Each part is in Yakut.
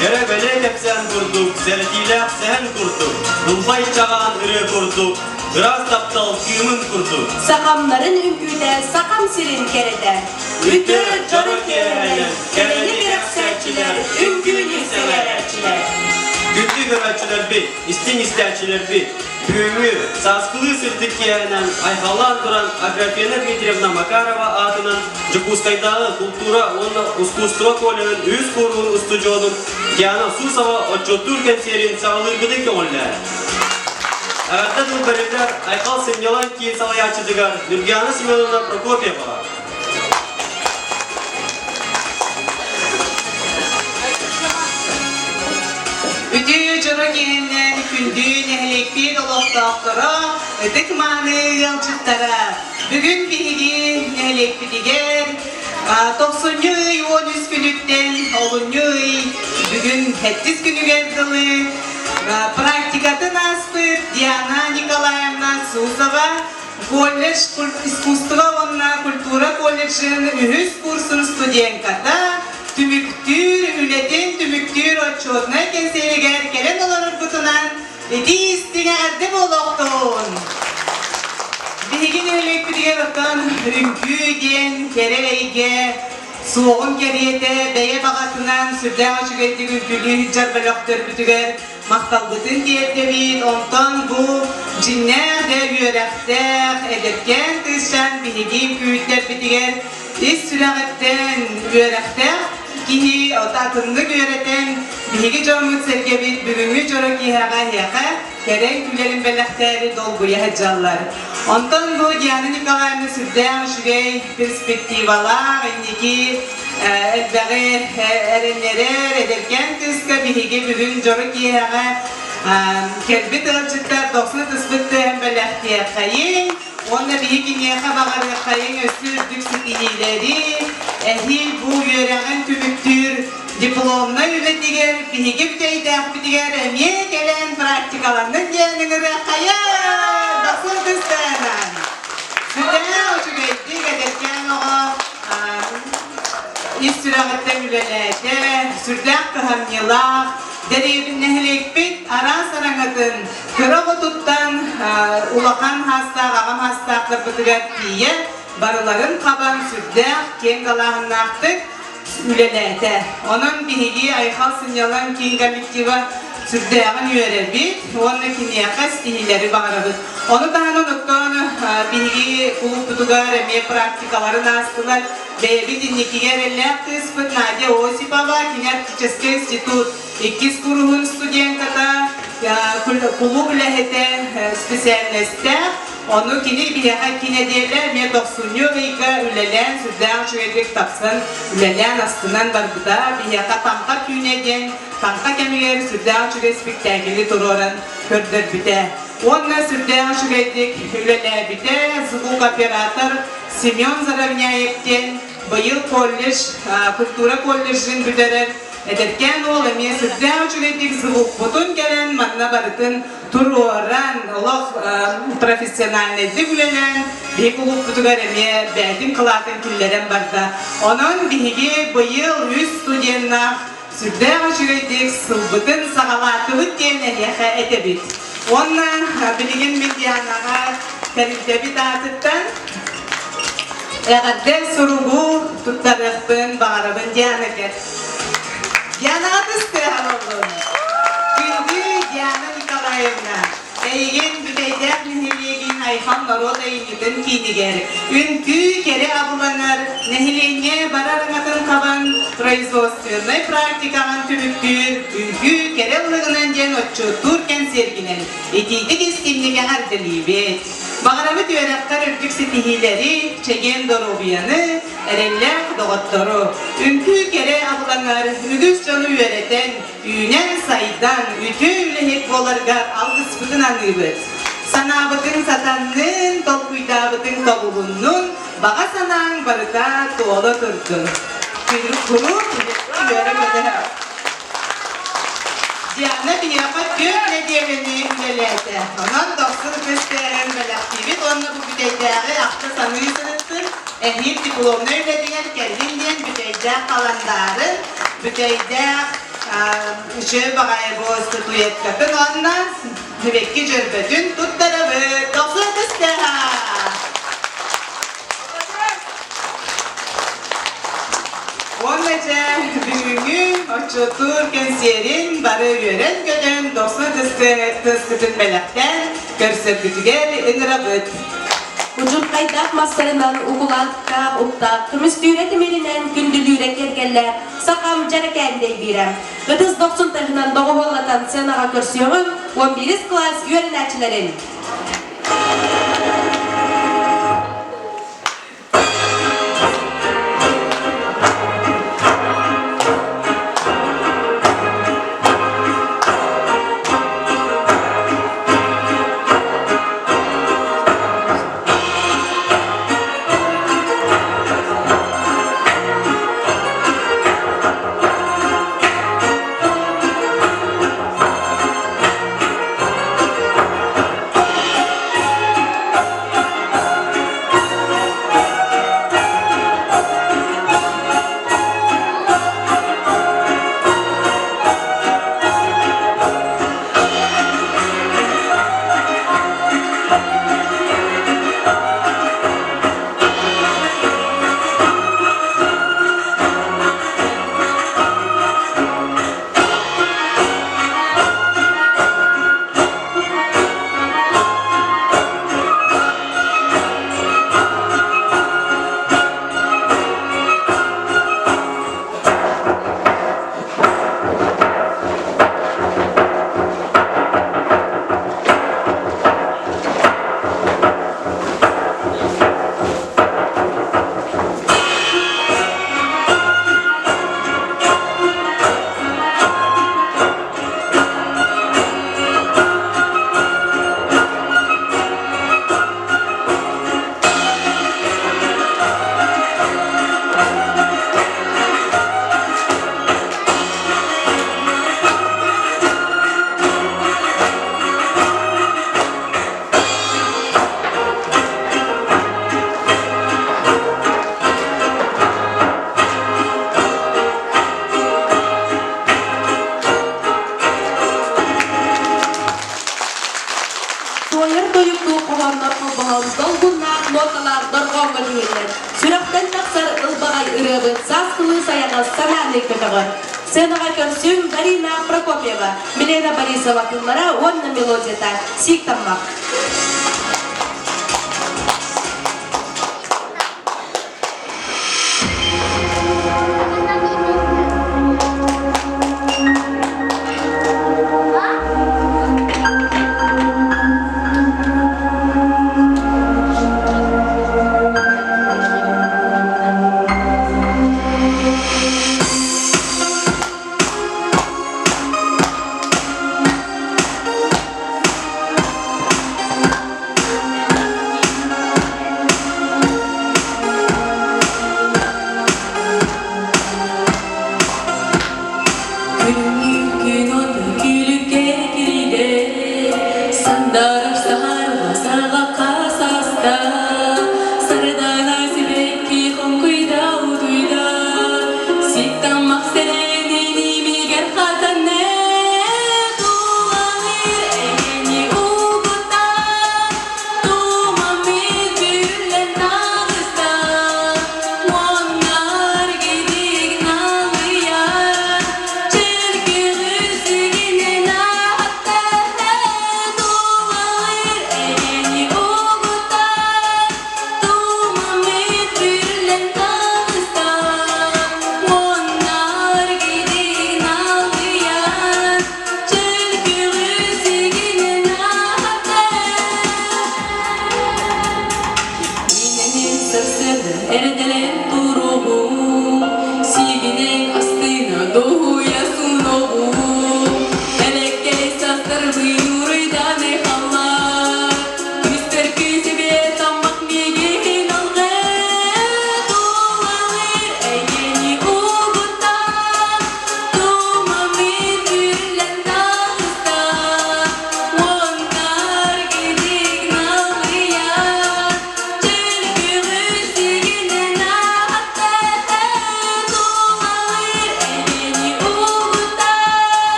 Кэрэ-бэлиэ кэпсээн курдук, сэрэтиилээх сэһэн курдук, ылбай чаҕаан ырыа курдук, ыраас таптал кыымын курдук. Сахамнарын үҥкүүтэ сахам сирин кэрэтэ. Үтүө дьоро киэһэнэн кэрэни кэрэхсээччилэр, үҥкүүнү сэҥээрээччилэр. Күндү көрөөччүлэрбит, истиҥ истээччилэрбит, бүгүҥҥү сааскылыы сырдык киэһэнэн айхаллаан туран Аграфена Дмитриевна Макарова аатынан Дьокуускайдааҕы култуура уонна ускуустуба коллеһын үһүс кууруһун устудьуонун Диана Сусова отчуоттуур кэнсиэрин саҕалыыргытын көҥүллээн. Эҕэрдэ тыл бэриллэр Айхал сынньалаҥ киин салайааччытыгар Нюргиана Семеновна Прокопьеваҕа. Үтүө дьоро киһиннэн күндү нэһилиэкпит олохтоохторо, ытык-мааны ыалдьыттара! Бүгүн биһиги нэһилиэкпитигэр тохсунньу ый 13 күнүттэн олунньу ый бүгүн сэттис күнүгэр дылы практикатын ааспыт Диана Николаевна Сусова колледж искусство уонна культура колледжын үһүс курсун студентката түмүктүүр үлэтин түмүктүүр отчетнай кэнсиэригэр кэлэн олороргутунан итии истиҥ эҕэрдэ буолуохтун! Биһиги нэһилиэкпитигэр оттон үҥкүү диэн кэрэ эйгэ суоҕун кэриэтэ бэйэ баҕатынан сүрдээх үчүгэйдик үҥкүүлүү сылдьар бөлөхтөрбүтүгэр махталбытын тиэрдэбит. Онтон бу дьиҥнээх да үөрэхтээх, эдэркээн кыысчаан биһиги үҥкүүттэрбитигэр ис сүрэҕиттэн үөрэхтээх киһи атыннык үөрэтэн биһиги дьоммут-сэргэбит бүгүҥҥү дьоро киэһэҕэ эһиэхэ кэрэ үҥкүүлэрин бэлэхтээри долгуйа сылдьаллар. Онтон бу Диана Николаевна сүрдээх үчүгэй перспективалаах, инники элбэҕи эрэннэрэр эдэркээн кыыска биһиги бүгүн дьоро киэһэҕэ кэлбит ыалдьыттар дохсун ытыспыт тыаһын бэлэхтиэххэйиҥ уонна биһи киниэхэ баҕарыаххайыҥ өссө үрдүк ситиһиилэри, эһиил бу үөрэҕин түмүктүүр дипломнай үлэтигэр биһиги бүтэйдээхпитигэр эмиэ кэлэн практикаланнын диэн ыҥырыаххайа! Дохсун ытыстаынан! Сүрдээх үчүгэйдик эдэркээн оҕо ис сүрэҕиттэн үлэлээтэ, сүрдээх кыһамньылаах, дэриэбин нэһилиэкпит араас араҥатын кыра оҕотуттан улахан хаастаах аҕам хаастаахтарбытыгар тиийэ барыларын хабан сүрдээх киэҥ далааһыннаахтык үлэлээтэ. Онон биһиги Айхал сынньалаҥ киин коллектива сүрдээҕин үөрэбит уонна киниэхэ ситиһиилэри баҕарабыт. Ону таһынан оттон биһиги кулууппутугар эмиэ практикаларын аастылар. Бэйэбит инникигэ эрэллээх кыыспыт Надя Осипова, кини Арктическай институт иккис куруһун студентката, кулууп үлэһитэ специальностаах. Ону кини биһиэхэ икки нэдиэлэ эмиэ тохсунньу ыйга үлэлээн, сүрдээх үчүгэйдик тапсан, үлэлээн астынан барбыта. Биһиэхэ Таҥха түүнэ диэн таҥха кэмигэр сүрдээх үчүгэй спектаклы туруоран көрдөрбүтэ. Уонна сүрдээх үчүгэйдик үлэлээбитэ звукоператор Семен Заровняев диэн быйыл колледж, культура колледжын бүтэрэр эдэркээн уол эмиэ сүрдээх үчүгэйдик звукпутун кэлэн манна барытын туруоран, олох профессиональнайдык үлэлээн, биһиги кулууппутугар эмиэ бэйэтин кылаатын киллэрэн барда. Онон биһиги быйыл үс студеннаах сүрдээх үчүгэйдик сылбытын саҕалаатыбыт диэн эһиэхэ этэбит. Уонна билигин мин Дианаҕа тэрилтэбит аатыттан эҕэрдэ суругу туттарыахпын баҕарабын Диана кэт. Дианаҕа тыстыаһа буоллун. Күндү Диана Николаевна, эйигин Бүтэйдээх нэһилиэгин Айхан норуот айымньытын киинигэр үҥкүү кэрэ абылаҥар нэһилиэнньэ барар аҥатын хабан производственнай практикаҕын түмүктүүр үҥкүү кэрэ ыллыгынан диэн отчуоттуур кэнсиэргинэн итиитик истиҥник эҕэрдэлиибит. Баҕарабыт үөрэххэр үрдүк ситиһиилэри, чэгиэн доруобуйаны, эрэллээх доҕоттору, үҥкүү кэрэ абылаҥар үгүс дьону үөрэтэн, үүнэн-сайдан, үтүө үлэһит буоларгар алгыспытын аныыбыт. Санаабытыҥ сатаннын, толкуйдаабытыҥ тобулуннун, баҕа санааҥ барыта туола турдун. Куруук үөрэ-көтө. Диана биһиэхэ түөрт нэдиэлэни үлэлээтэ. Онон дохсун ытыс тыаһын бэлэхтиибит уонна бу бүтэйдээҕи ахта саныы сырыттын, эһиил дипломнай үлэтигэр кэллин диэн бүтэйдээх халандаарын, бүтэйдээх. Үчүгэй баҕайы бу статуэткатын уонна сибэкки дьөрбөтүн туттарабыт. Дохсун түстэ! Уонна дьэ бүгүҥҥү отчуоттуур кэнсиэрин бары үөрэн-көтөн дохсун тыаскытын бэлэхтээн көрсөрбүтүгэр ыҥырабыт. Удьурхайдаах мастарынан укулааттаах уктаах, көмүстүүрэ тимиринэн күндүлүүрэ киэргэллээх сахам дьэрэкээн дэйбиирэ. Ытыс дохсун таһынан доҕуһуоллатан сценаҕа көрсүөҕүҥ 11 кылаас үөрэнээччилэрин. Туойар тойуктуу хоһооннор холбоһон долгуннаах нуоталаах дорҕооҥҥо тиһиллэр. Сүрэхтэн тахсар ылбаҕай ырыабыт сааскылыы сайаҕас санааны көтөҕөр. Сценаҕа көрсүҥ Дарина Прокопьева, Милена Борисова тыллара уонна мелодията Сиик Таммах.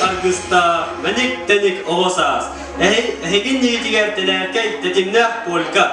аргыстаах, мэник-тэник оҕо саас. Эһигин ньиитигэр тэлээркэй тэтимнээх полька.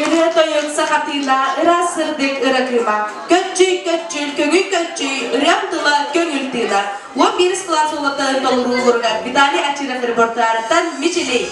Ырыа тойук сахатыына ыраас сырдык ыра кыыма. Көччүй, көччүл, көҥүй көччүй, ырыам тыла көҥүл тыына. 11 кылаас уолаттарын толорууларыгар Виталий Очиров репортарыттан Мичилий.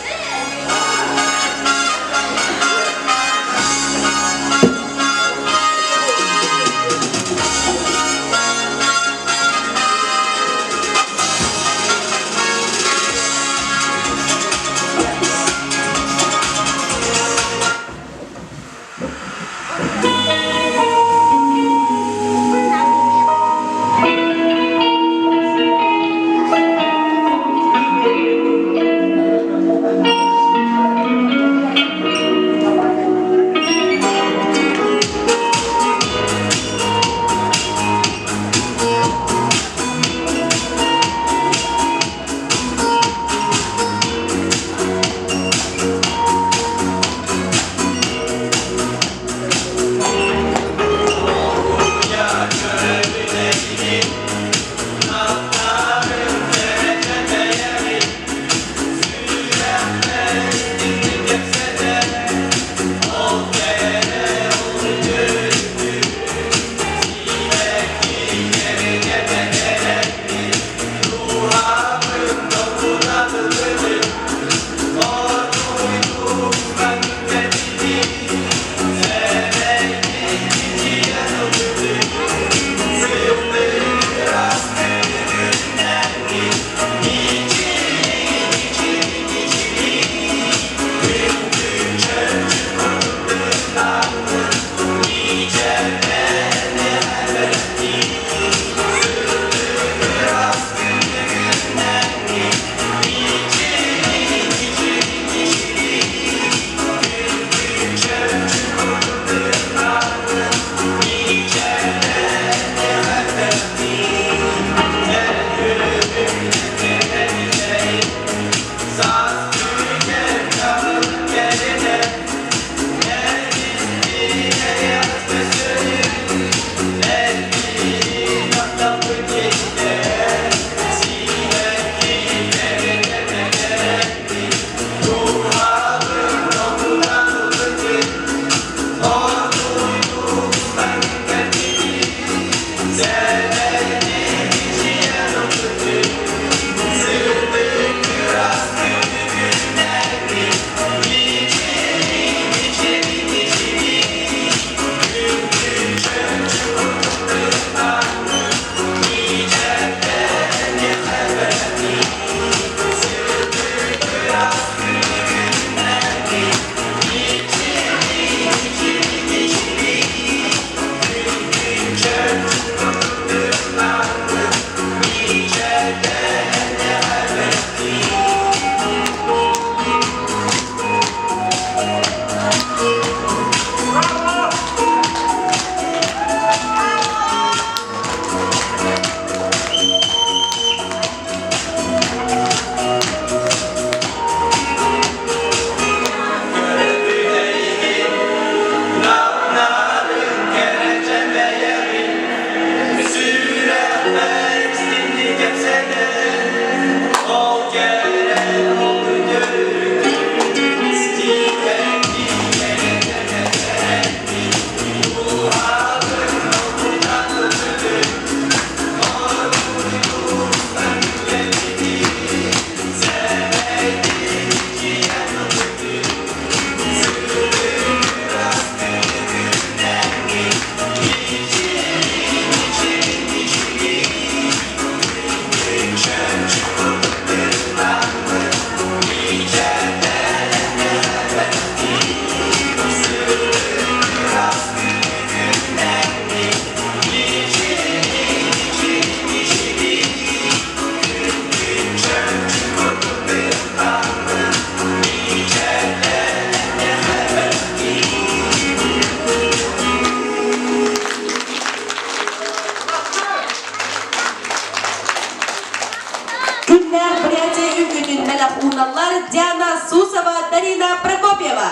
Бурятия үҥкүүтүн бэлэх ууналлар Диана Сусова, Дарина Прокопьева.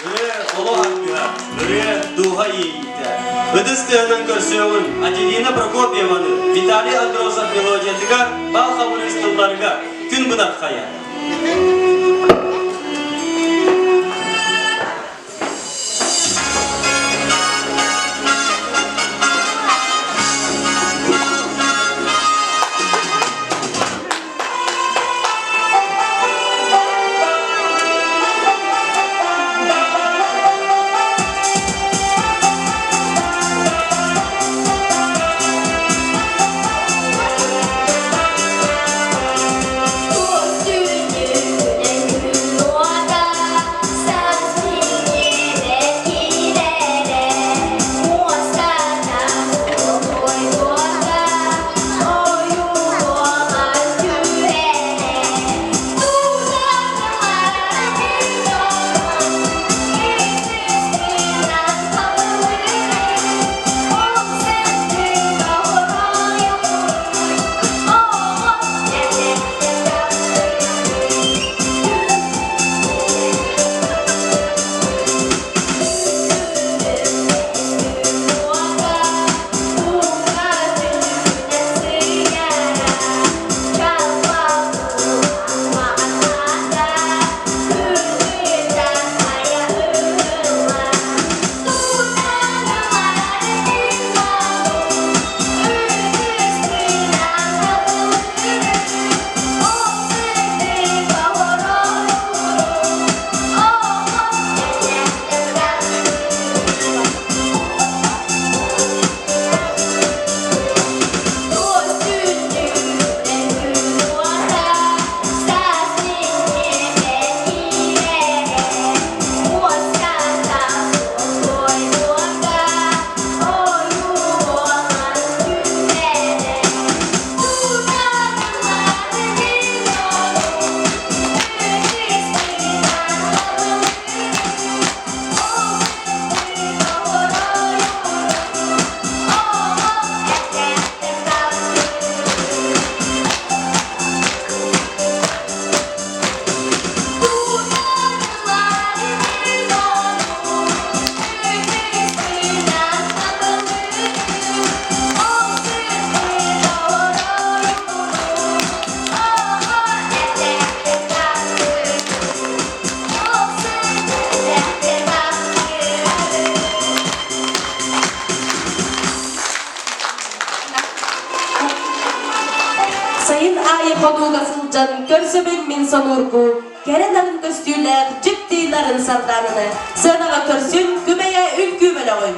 Ырыа олох аргыһа, ырыа дууһа иэйиитэ. Ытыс тыаһынан көрсүөҕүн Аделина Прокопьеваны Виталий Андросов мелодиятыгар бал хабырыыс тылларыгар күн бытархайа. Көрсөбүн мин сонургу, кэрэ нарын көстүүлээх дьикти нарын сардаананы. Сыанаҕа көрсүн, күбэйэ үҥкүү бөлөҕүн.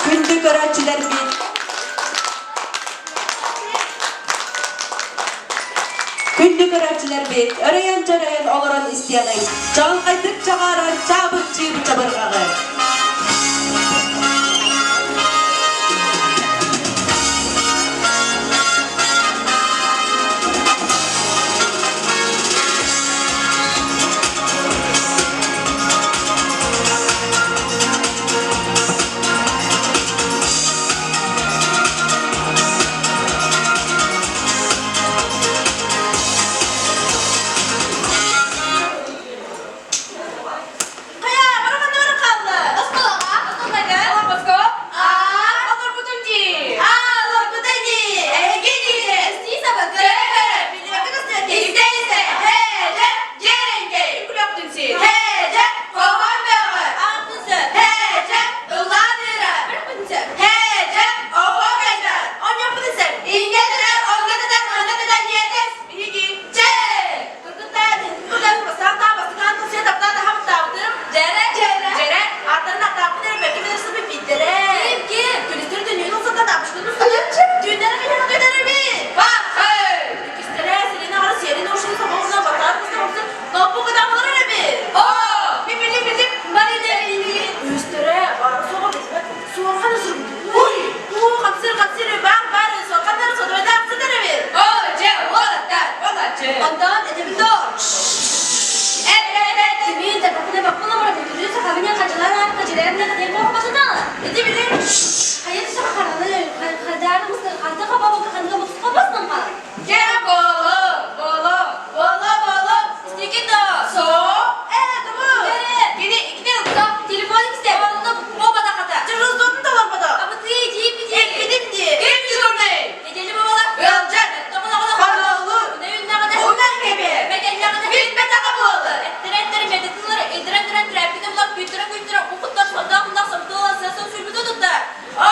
Күндү көрөөччүлэрбит, Күндү көрөөччүлэрбит, өрөйөн-чөрөйөн олорон истиэҕиҥ, чаҕылхайдык чаҕаарар чаабыт чыыбы чабырҕаҕы. Хайа, бараханнары хаалла. Осколоға, осколоға, олорбоско. Аа, олорбутум дии. Аа, олорбута дии. Эһиги дии. Эстии сабакы. Көрө-көрө. Билибэккэ көстүбэт. Истэ-истэ. Һээдьэ. Дьиэрэҥкэй. Үкүлэхтин син. Һээдьэ. Хоһоон бөҕө. Аахпын сөп. Һээдьэ. Ыллаан ыыра. Бырахпын сөп. Һээдьэ. Оҕо кайдар. Онньохпун сөп. Инньэ тутар, онно тутар, манна тутар ниэтэс. Биһиги. Чэ! Онтон этебин доо. Кимин таппына баппына бара бүтүрү сахабыня хачылар хачылар на дем босана. Эти биле. Хайы саха хараны хадары мыстыр ханты хаба ханга мустка баснан ха. Ке боло, боло, боло, боло, стикито, со, э, тубу. Кини икини ылса, Телефон исте, онно бобада хата. Чырыз толорбото. Абы ты жип жип. Эппитим ди. Ким дежурный? Недели бабала. Ыалдьар. Тоқолоғына. Хороолу. Үнэ үннэҕинэ. Унан кэбиэ. Мэкэннэҕинэ. Билбэтэҕэ буолар. Эттэрэ-эттэрэ медицинлары эдирэн-дирэн тряпкины булар күүттэрэ-күүттэрэ укуттар сондаах муннах сомтуола сыасын сүрбүтэ туттар. О,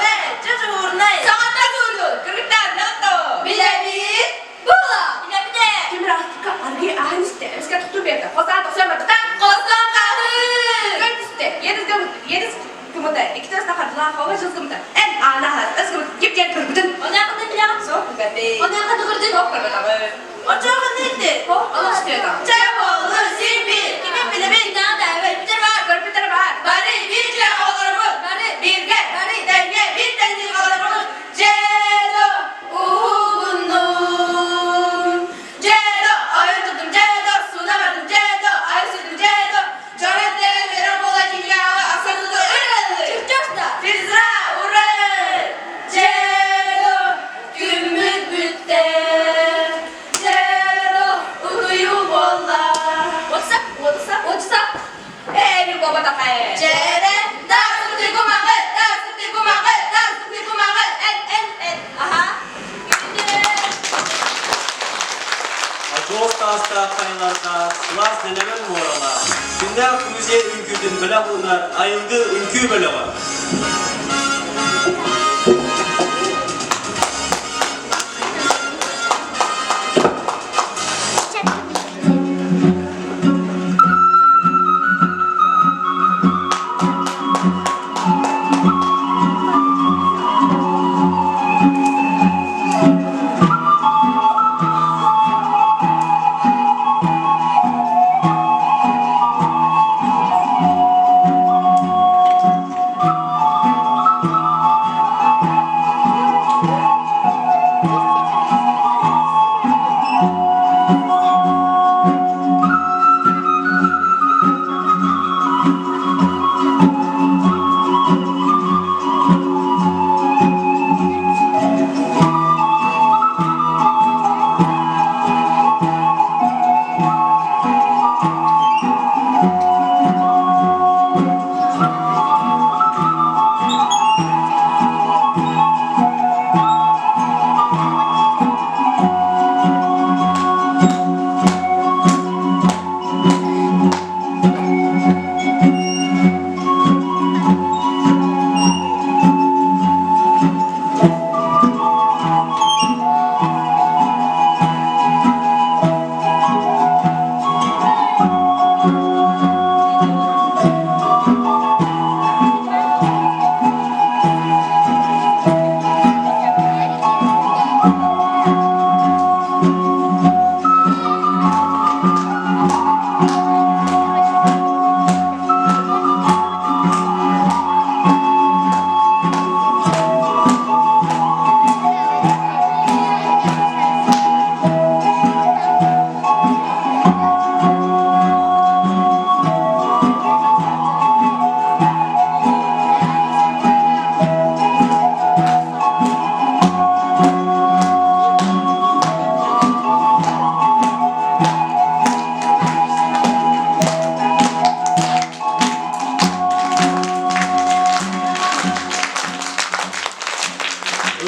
э, дежурный. Саҥата суурдун. Кыргыттар, нато. Билэбит. Була. Билэбитэ. Ким растыка аргы аһын истэ. Өскө туту берді. Қоса тоқсан баттан. Қосан қаһы. Көн түсті. Едіз гымыт, едіз кымыты. Икки төсті хардыла хова жыл кымыты. Эн анаһар. Өс кымыт. Кип ден көрбүтүн. Онақыны билэҕин. Соқ күбәбе. Онақыны көрдүн. Соқ көрбөтөҕү. Очоҕун нетти? Алышты. буолбатах ээ. Чээрэ, таас кумаҕы, таас кумаҕы, таас кумаҕы, эн, эн, эн, аха. Адьос таастаах хайаларга сылаас нэлэмэн муоралаах, күннээх Грузия үҥкүүтүн бэлэх уунар айылгы үҥкүү бөлөҕө.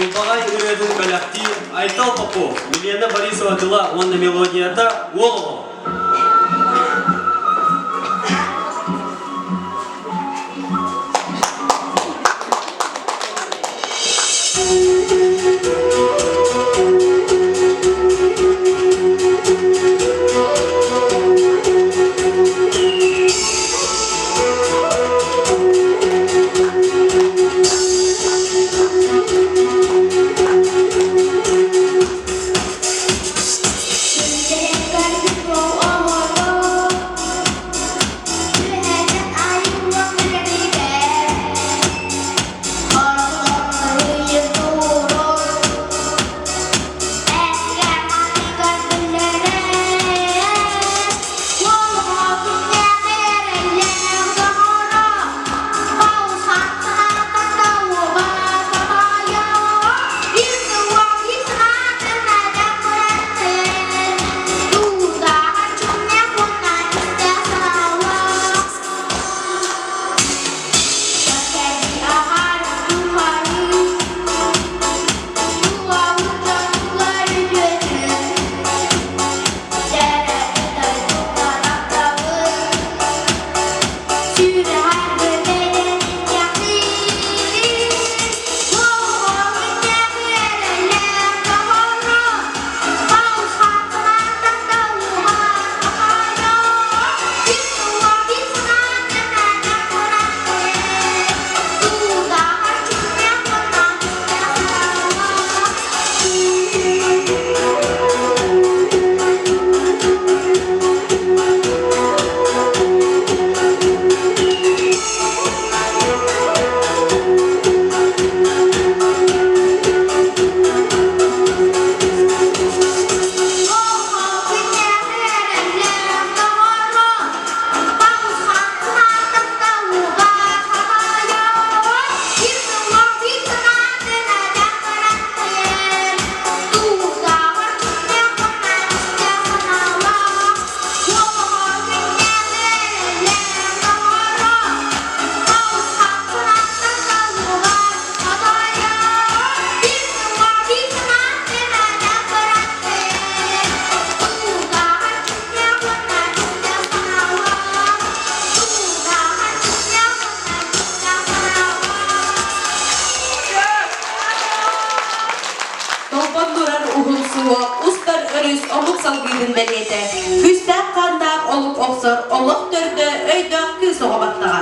Ылбаҕай ырыатын бэлэхтии Айтал Попов, Милена Борисова тыла уонна мелодията Уол оҕо. Thank you. салгыытын бэлиэтэ, күүстээх хааннаах олук охсор олох төрдө өйдөөх кыыс оҕо баттаҕа.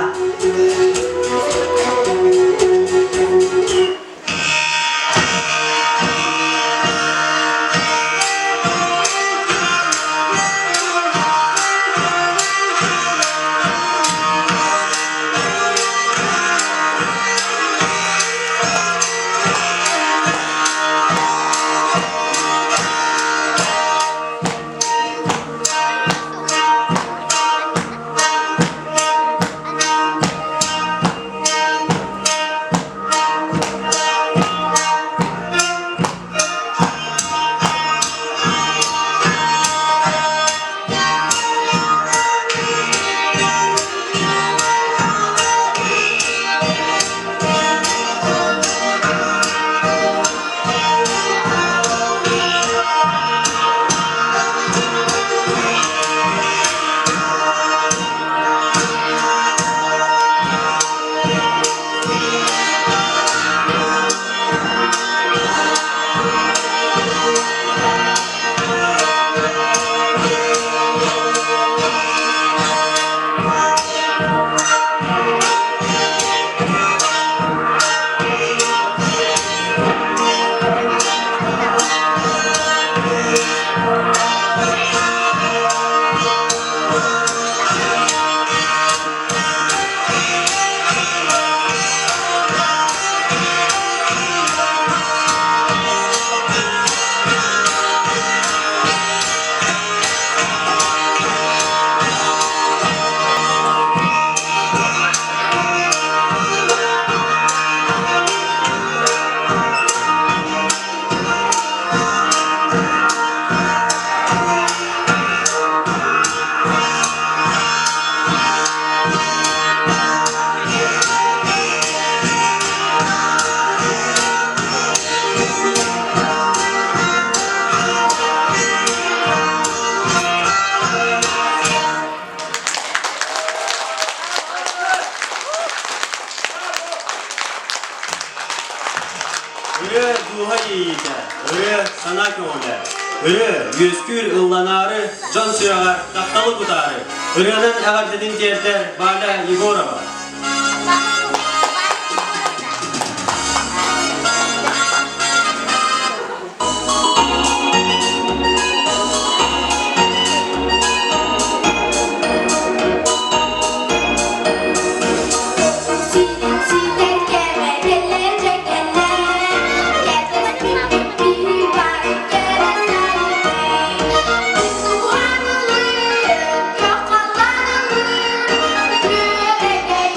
Ырыа дууһа иэйиитэ, ырыа санаа көҕүлэ, ырыа үөскүүр ылланаары, дьон сүрэҕэр тапталы кутаары, ырыанан эҕэрдэтин тиэрдэр Валя Егорова. Ситэр кэмэ кэллэ дьэ кэллэ, кэтэспиппит бары кэрэ сайын. Күөх халлаанылыы, күөрэгэй.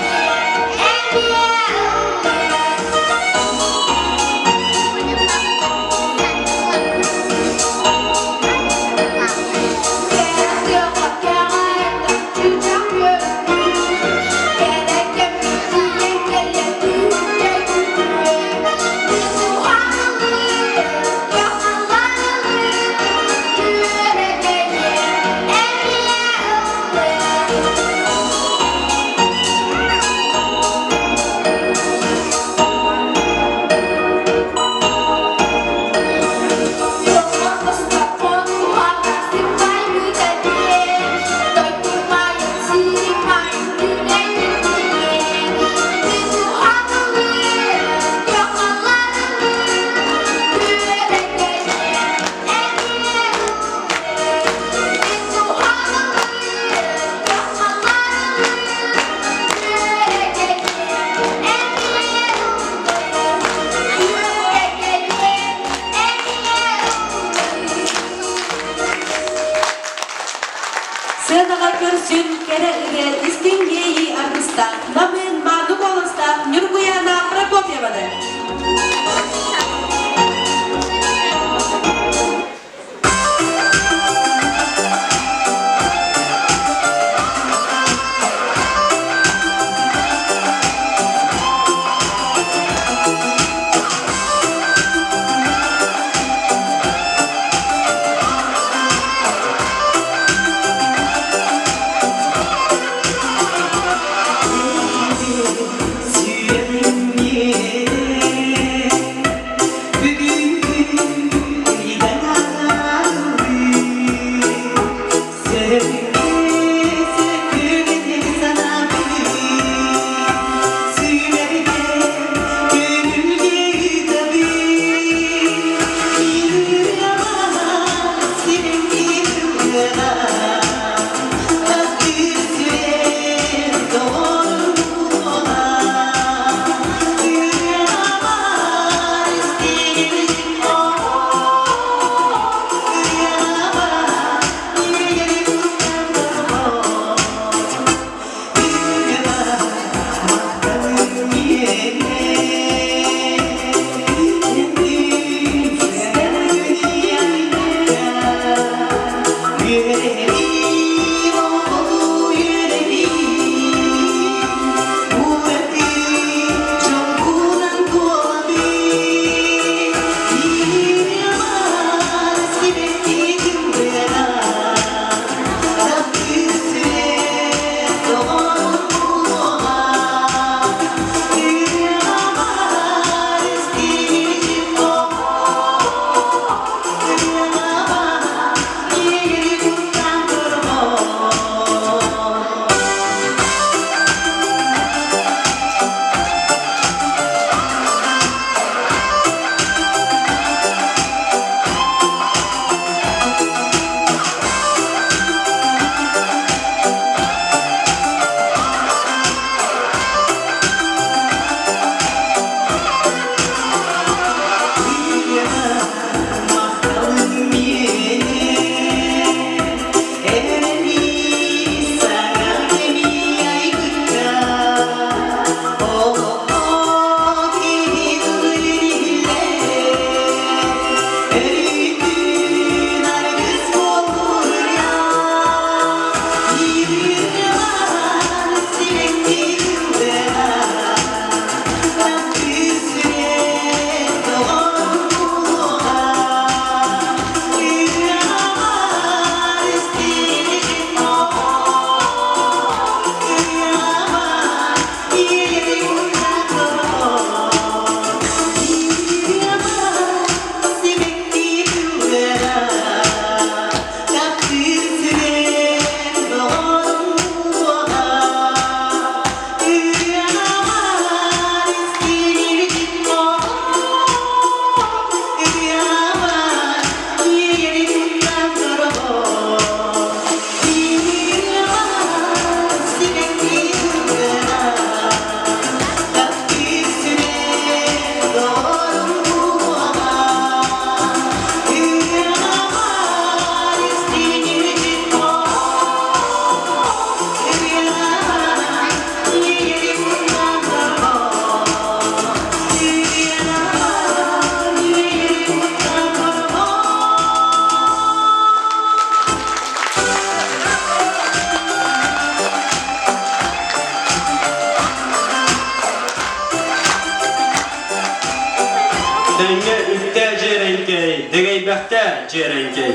Тэҥҥэ үктээ дьиэрэҥкэй, дэгэйбэхтээ дьиэрэҥкэй.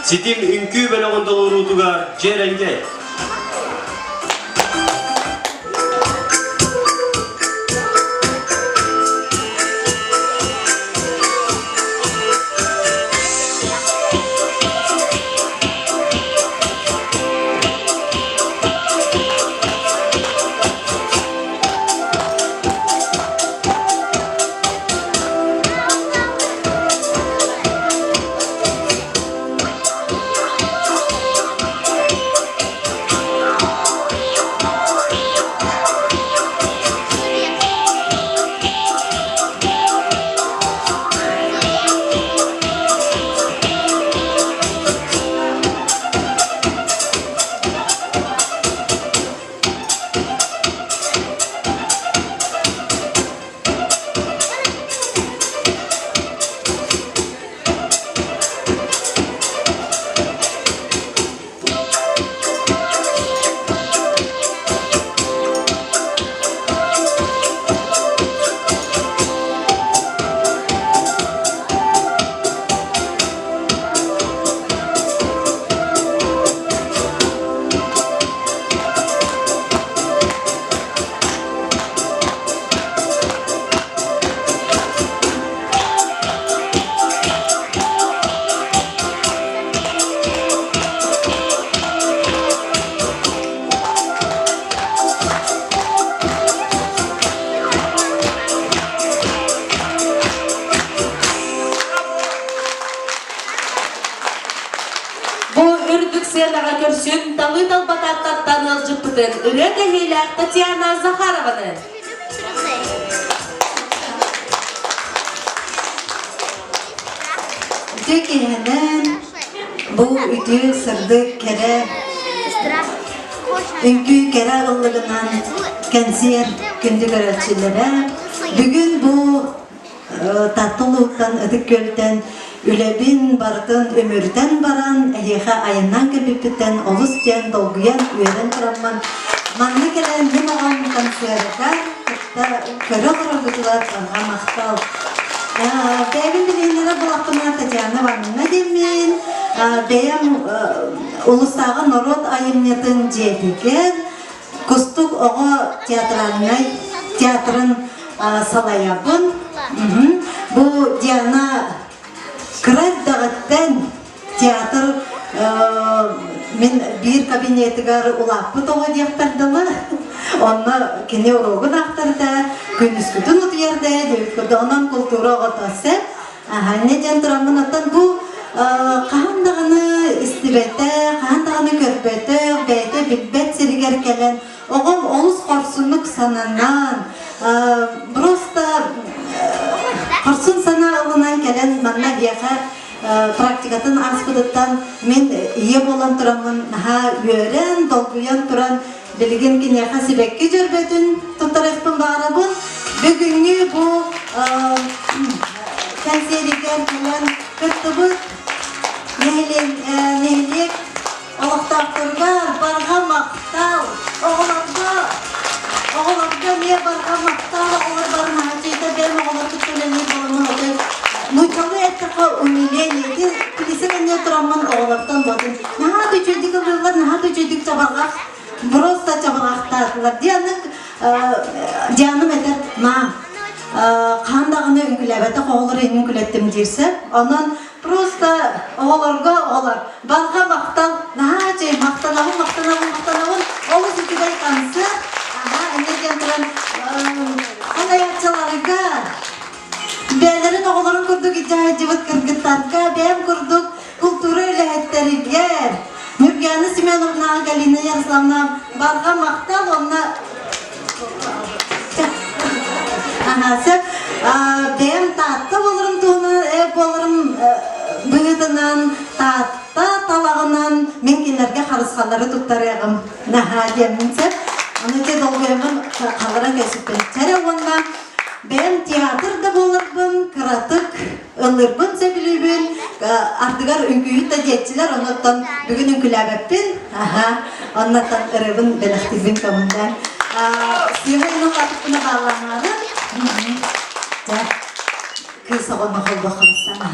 Ситим үҥкүү бөлөҕүн толоруутугар дьиэрэҥкэй. Бу үрдүк сыанаҕа көрсүн талыы талбатааттаттан ыалдьыппытын ырыа кэһиилээх Татьяна Захарованы. Үтүө киэһэнэн бу үтүө сырдык кэрэ үҥкүү кэрэ ыллыгынан кэнсиэр күндү көрөөччүлэрэ бүгүн бу Таатта улууһуттан Ытык Күөлтэн үлэбин барытын үмүрүтэн баран эһиэхэ айаннаан кэлбиппиттэн олус диэн долгуйан үөрэн тураммын манна кэлэн мин оҕом концерыгар кытта көрө олороргутугар барҕа махтал. Бэйэбин билиһиннэрэр буоллахпына Татьяна Ивановна диэммин бэйэм улуустааҕы норуот айымньытын дьиэтигэр Кустук оҕо театральнай театрын салайабын. Бу Диана кыра эрдэҕиттэн театр мин биир кабинетыгар улааппыт оҕо диэхпэр дылы. Онно кини уруогун аахтарда, күнүскүтүн утуйарда диэбит курдук. Онон култуура оҕото сөп. Аһанньа диэн тураммын оттон бу хаһан даҕаны истибэтэ, хаһан даҕаны көрбөтөх, бэйэтэ билбэт сиригэр кэлэн оҕом олус хорсуннук сананан, просто хорсун санаа ылынан кэлэн манна биэхэ практикатын ааспытыттан мин ийэ буолан тураммын наһаа үөрэн, долгуйан туран билигин киниэхэ сибэкки дьөрбөтүн туттарыахпын баҕарабын. Бүгүҥҥү бу кэнсиэригэр кэлэн кыттыбыт нэһилиэк олохтоохторугар барҕа махтал, оҕолорго оҕолорго эмиэ барҕа махтал, оҕолор бары наһаа бэйэм оҕолор кытта үлэлиир буоламмын отой нууччалыы эттэххэ умиление ити килисе кэннигэр тураммын оҕолортон буотун наһаа да үчүгэйдик ыллыыллар, наһаа да үчүгэйдик чабырҕах просто чабырҕахтаатылар. Дианык Дианым этэр, маа, хаан даҕаны үҥкүлээбэтэх оҕолор иһин үҥкүлэттим диирсэ. Онон просто оҕолорго оҕолор барҕа махтал, наһаа үчүгэй махтанабын, махтанабын, махтанабын. Олус үчүгэй концерт. Аха, эмиэ диэн туран салайааччыларга бэйэлэрин оҕолорун курдук илдьэ сылдьыбыт кыргыттарга бэйэм курдук култуура үлэһиттэригэр Нюргиана Семеновна, Галина Ярославна барҕа махтал уонна сөп бэйэм Таатта буоларым туһунан э буоларым быһыытынан Таатта талаҕынан мин кинилэргэ харысхаллары туттарыаҕым наһаа диэммин сөп ону ити долгуйаммын халларан кэсиппин чэрэ уонна бэйэм театр да буоларбын кыратык ыллыырбын сөбүлүүбүн, ардыгар үҥкүүһүт да диэччилэр, оннуттан бүгүн үҥкүүлээбэппин, аха, оннуттан ырыабын бэлэхтиирбин көҥүллээн. Сыыһа иһин улаатыппына баалланаары. Дьэ, кыыс. оҕону холбоххоссана.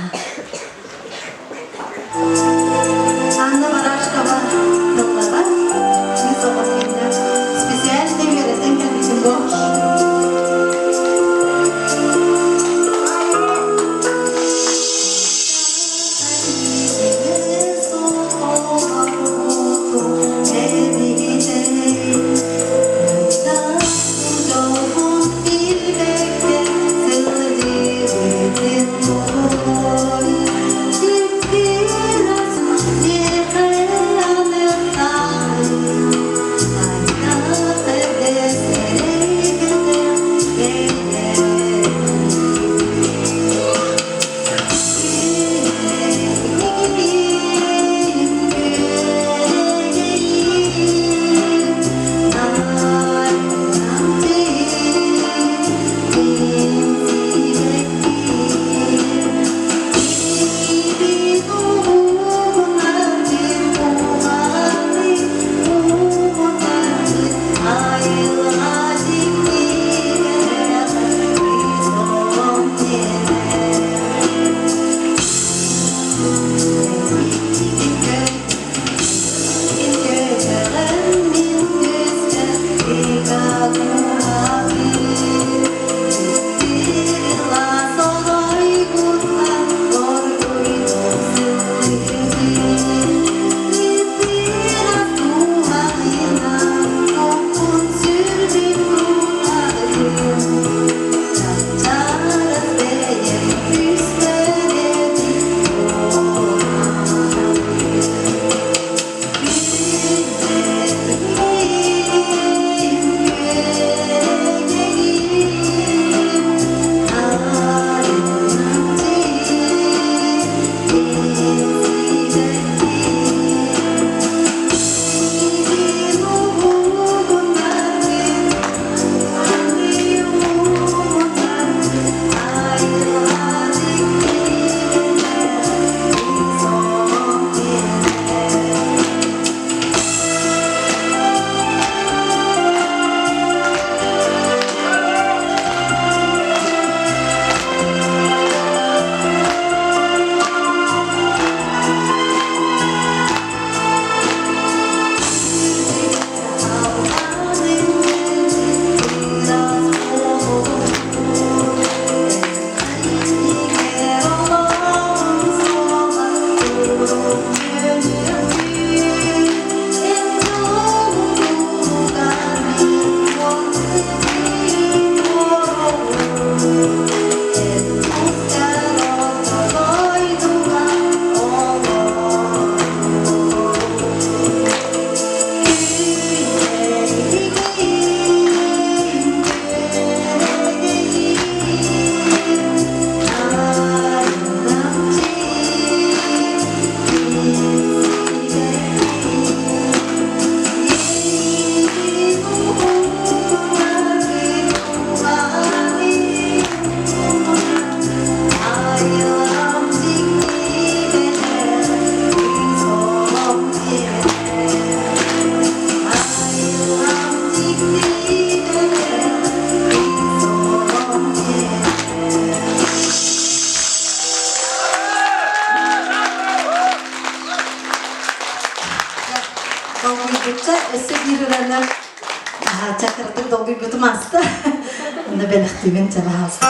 Анна Барашкова тыллата, кыыс оҕо специальный үөрэтэн кэлбитим бу. Долгуйбучча өссө биир ырыаны чакырдык долгуйбутум ааста. Онно бэлэхтиибин чабаһаалса.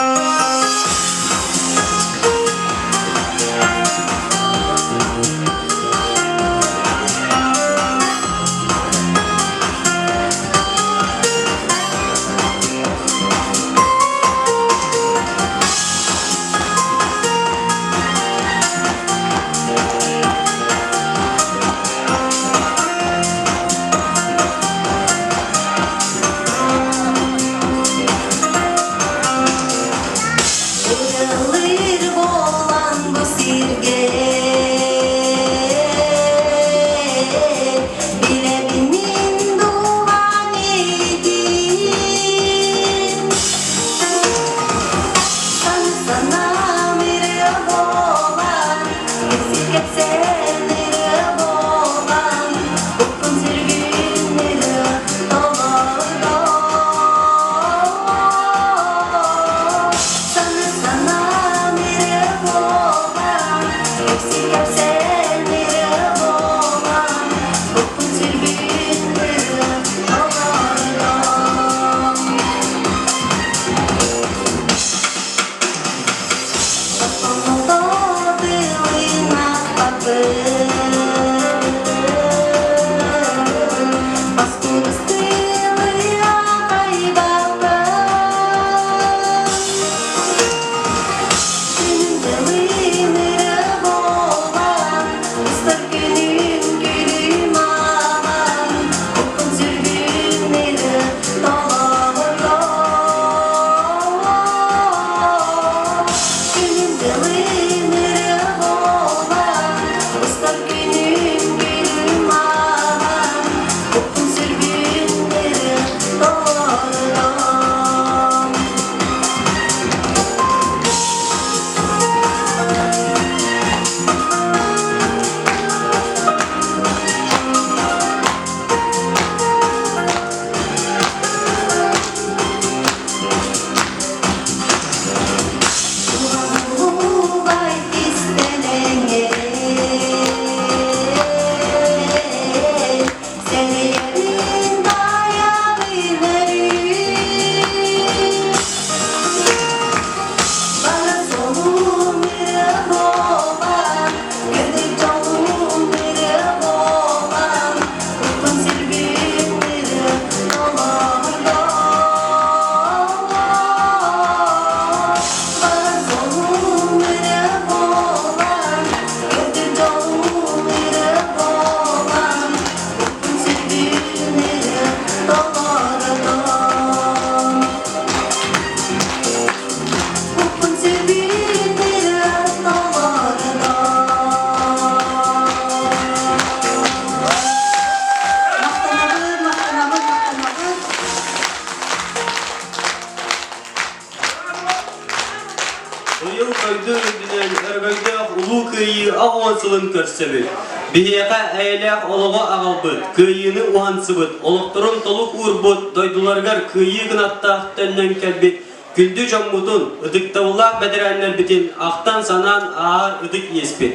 Быйыл дойду үрдүнэн өрөгөйдөөх Улуу Кыайыы 80 сылын көрсөбүт. Биһиэхэ эйэлээх олоҕу аҕалбыт, кыайыыны уһансыбыт, олохторун толук уурбут, дойдуларыгар кыайыы кынаттаах төннөн кэлбит күндү дьоммутун, ытыктабыллаах бэтэрээннэрбитин ахтан-санаан ааһар ытык иэспит.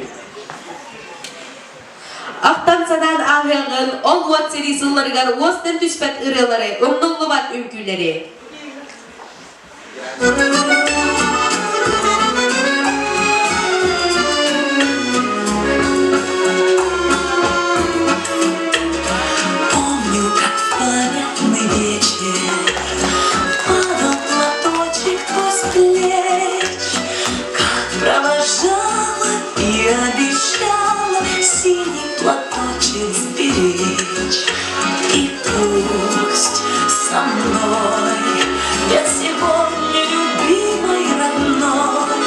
Ахтан-санаан ааһыаҕын ол уот сэрии сылларыгар уостан түспэт ырыалары, умнуллубат үҥкүүлэри. Помню, как в памятный вечер Падал платочек твой с плеч, Как провожала и обещала Синий платочек сберечь. И пусть со мной нет сегодня любимой родной,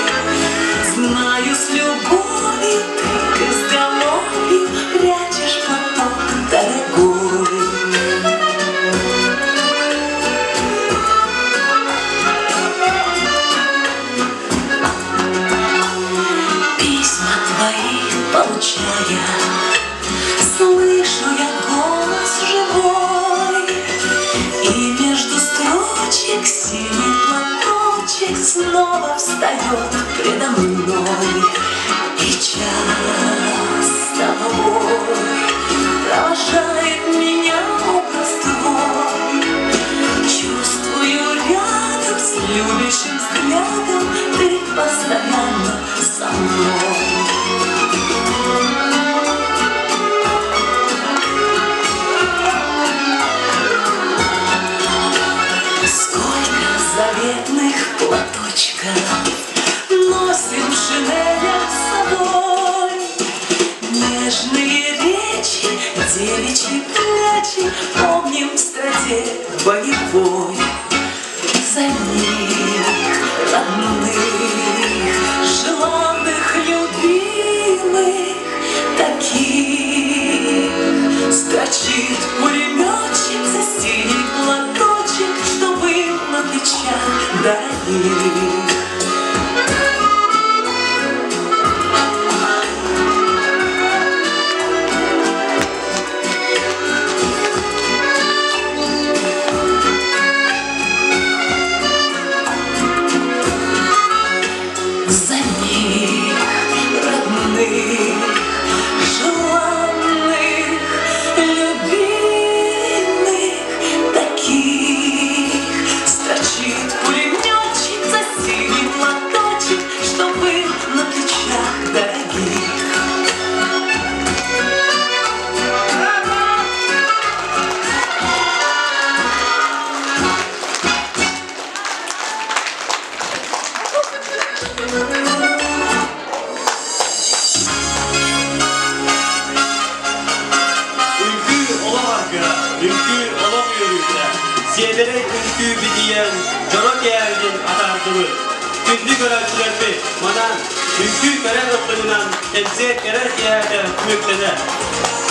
Знаю, с любовью ты к изголовью Прячешь платок дорогой. Письма твои получая, Слышу я голос живой, И между строчек синий платочек Снова встает предо мной. И часто тобой провожает меня образ твой. Чувствую рядом с любящим взглядом Ты постоянно со мной. Сколько заветных платочков Носим в шинелях с собой. Нежные речи, девичьи плечи Помним в страде боевой. За них, родных, желанных, любимых, таких Строчит пулеметчик за синий платочек, Что был на плечах дорогих. За них, родных, желанных, любимых, таких Строчит пулеметчик за синий платочек, Что был на плечах дорогих. Үҥкүү олох аргыһа, үҥкүү олох үөрүүтэ. Сиэдэрэй үҥкүү битийэн, дьоро кээһэбитин атаардыбыт. Күндү көрөөччүлэрбит, манан үҥкүү кэрэ ыллыгынан кэнсиэр кэрэ киэһэтэ түмүктэнэр.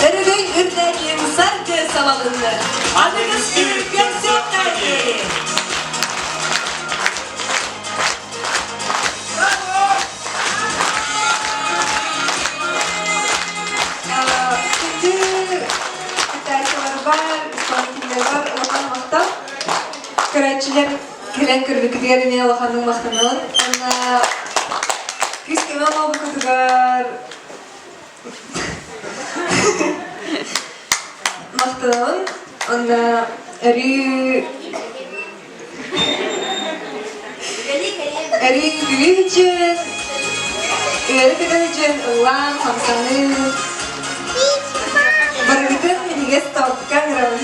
Өрөгөй үрдээтин саргы салалыннар. Аныгыс көрсүөххэ диэри! Күндү кытааччыларбар, исполнителлэрбар улахан махтал. Көрөөччүлэр кэлэн көрбүккүтүгэр эмиэ улаханнык махтанабын. Уонна күүс-көмө буолбуккутугар махтанабын. Уонна өрүү Өрүү үҥкүүлүү үөрэ көтө сылдьан ыллаан, хамсаныы. Барыгытын минньигэс тортка ыҥырабын.